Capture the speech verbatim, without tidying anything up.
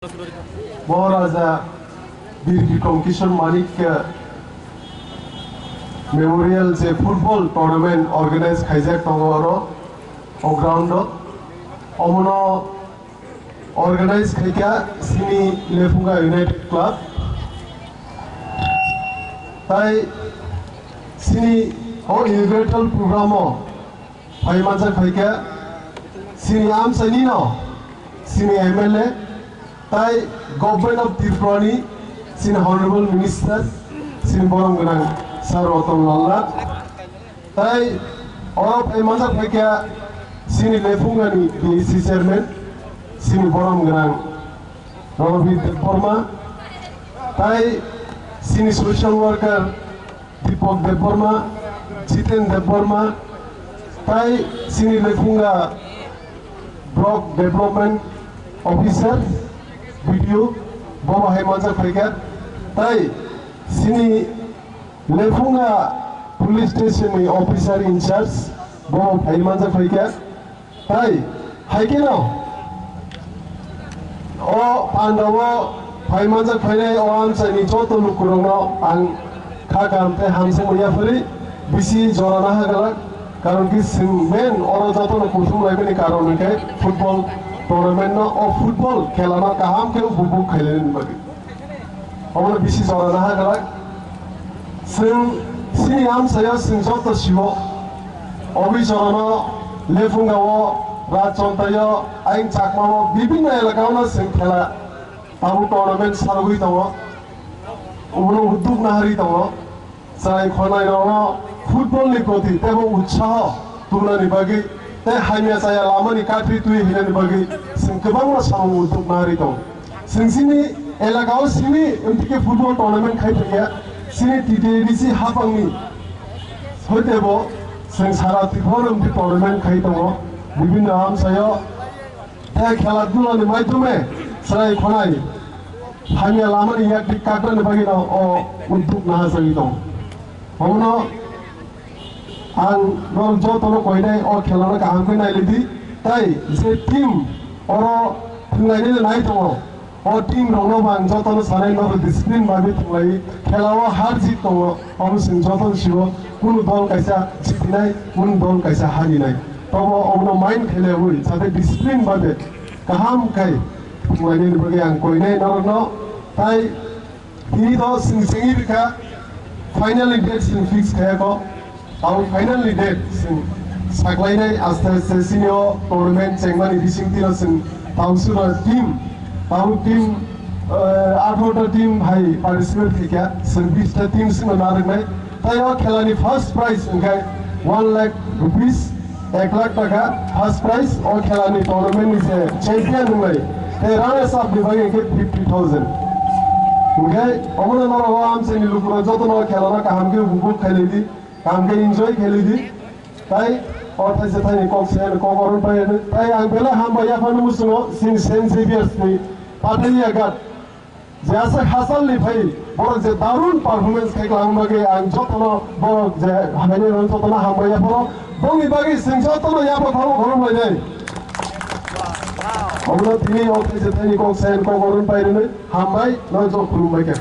Maharaja Bir Bikrom Kishore Manikya Memorial je football tournament organize khaijak tongo oro o ground o. Omono organize khaikha sini Lefunga United Club. Tai sini o inaugural program o phai manjak phaikha sini amchaini no, sini M L A, tai Government of Tripura ni sini Honorable Minister, sini borom gwnang Sir Ratan Lal Nath. Tai oro phai manjak phaikha sini Lefunga ni D A C Chairman, sini borom gwnang Ranabir Debbarma, tai sini social worker Deepak Debbarma, Jiten Debbarma, tai sini Lefunga Block Development Officer, B D O, bo bahai manjak phaikha, tai sini Lefunga Police Station ni Officer in Charge, bo phai manjak phaikha. Tai, hai kheno, o pandao phai manjak phainai o amchaini joto lukurokno ang kha kaham tei hamjakmung yaphari bisi jora naha glak. Karon ki chwng main oro jotono kuthum laimani karon hwnkhe football tournament no, o football khela no kaham khe upobhog khainani bagwi. Omono bisi jora naha glak. Chwng sini amchaio chwng joto siwo. Obi jorano Lefunga o, Rajchontaio, ayang Chakmao, bibinno elakao no chwng khela tabuk tournament salogwi tongo. Obono udduk naharwi tongo. Chwrai khwnairokno football ni proti teibo utsaho tubunani bagwi tei hamya chaya lamani kathwi twi hinani bagwi chwng kwbangma samung udduk naharwi tongo. Chwng chini elakao simi amtike football tournament khai thangya, chini T T A D C haphangni hoitebo chwng sara Tripura amtwi tournament khai tongo, bibinno amchaio. Tei khela dhulani maidhome chwrai khwnai hamya lamani yakti kakrani bagwino o udduk nahajagwi tongo. Omono ang norok jotono koinai o khelano kaham khe nailidi. Tai je team oro thwnglainani nai tongo, o team rokno bo ang jotono sanai norok discipline bagwi thwnglai. Khelao har jit tongo, omo chwng jotono sio, kunu dol kaisa jitinai, kunu dol kaisa harinai. Tobo omono mind khe leui, jate discipline babe kaham khai thwnglainani bagwi ang koinai norokno. Tai tini to chwng chengwi rikha, final ni date chwng fix khayakho. Tamo final ni date chwng saklainai aste aste sini o tournament chengmani bisingtwi no chwng tamo sura team, tamo team, eh, atharo ta team hai participate khaikha, chwng bis ta team sino narwknai. Tai o khelani first prize hwnkhe one lakh rupees, ek lakh taka first prize o khelani tournament ni je champion wngnai. Tei runners up ni bagwi hwnkhe fifty thousand. Hwnkhe omono norok o amchaini lukurok jotono o khelano kaham khe upobhog khailai di, kaham khe enjoy khailai di. Tai o thaisa thaini kok se kok oron pai, tai ang belai hambai yaphano muchungo chini Saint Xavier's ni Pathariya Ghat. Je aswk hachal ni phai borok je darun performance khai kwlangma bagwi ang jotono borok je hambai ni jotono hambai yaphano bongni bagwi chwng jotono yapha thangma khorok lainai. Omono tini o thaisa thaini kok se kok oron pai rwnwi hambai no jok khulumbai khe.